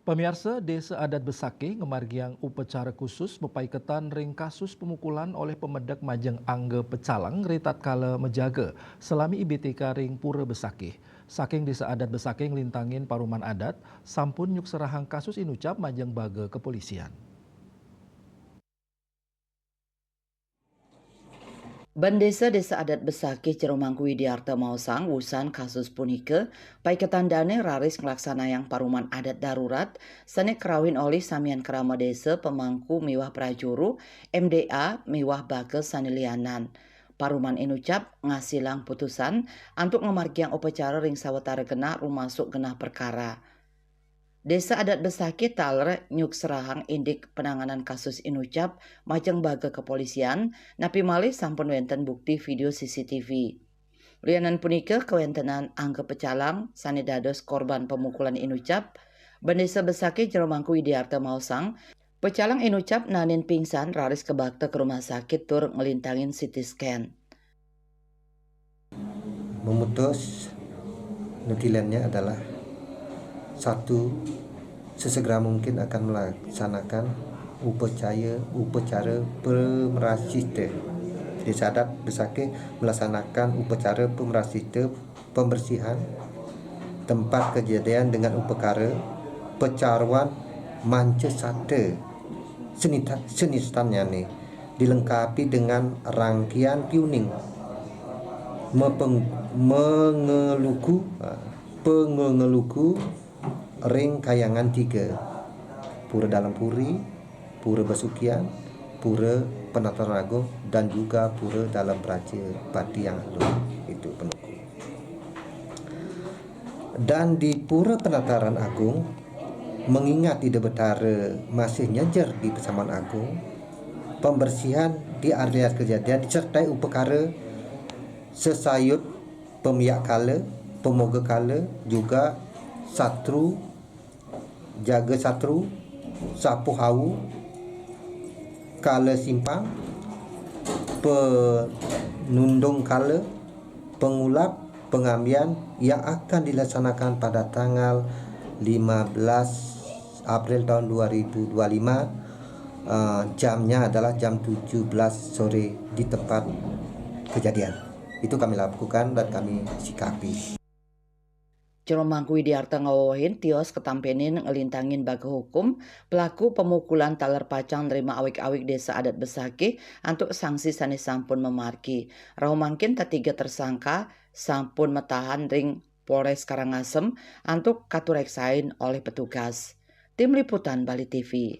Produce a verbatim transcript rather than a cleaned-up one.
Pamiarsa, Desa Adat Besakih ngamargiang upacara khusus bepaiketan ring kasus pemukulan olih pemedek majeng angga pecalang ritatkala majaga salami I B T K ring Pura Besakih. Saking Desa Adat Besakih nglintangin paruman adat, sampun nyukserahang kasus inucap majeng baga kepolisian. Bendesa Desa Adat Besakih Jero Mangku Widiarta maosang, wusan kasus punika, paiketan dane raris nglaksanayang paruman adat darurat sane karauhin olih samian krama desa, pemangku miwah prajuru, M D A miwah baka sane lianan. Paruman inucap ngasilang putusan antuk ngamargiang upacara ring sawatara genah rumasuk genah perkara. Desa Adat Besakih taler nyukserahang indik penanganan kasus inucap majeng baga kepolisian, napi malih sampun wenten bukti video C C T V. Lianan punika, kawentenan angga pecalang sane dados korban pemukulan inucap, Bendesa Besakih Jero Mangku Widiarta maosang, pecalang inucap naenin pingsan raris kabakta ka rumah sakit tur nglintangin C T scan. Memutus nutilannya adalah satu, sesegera mungkin akan melaksanakan upacaya, upacara pemerasita. Desa Adat Besakih melaksanakan upacara pemerasita, pembersihan tempat kejadian dengan upakara pecaruan manca sata senita-, senistannyane, dilengkapi dengan rangkian piuning mepeng-, mengeluku, ah, pengengeluku ring kayangan tiga, Pura Dalem Puri, Pura Besukian, Pura Penataran Agung, dan juga Pura Dalem Praja Pati Yang Agung. Itu, Penungku. Dan di Pura Penataran Agung, mengingat Ida Betara masih nyejer di Pasaman Agung, pembersihan di area kejadian disertai upakara sesayut pemiak kala, pemoga kala, juga satru, jaga satru, sapuh awu, kala simpang, penundung kala, pengulap, pengambian yang akan dilaksanakan pada tanggal lima belas April tahun dua ribu dua lima. Eh, jamnya adalah jam tujuh belas sore di tempat kejadian. Itu kami lakukan dan kami sikapi. Jero Mangku Widiarta ngawewehin tios katampenin nglintangin baga hukum pelaku pemukulan taler pacang nrima awig-awig Desa Adat Besakih antuk sanksi sane sampun mamargi. Rauh mangkin tetiga tersangka sampun matahan ring Polres Karangasem antuk katureksain olih petugas. Tim Liputan Bali T V.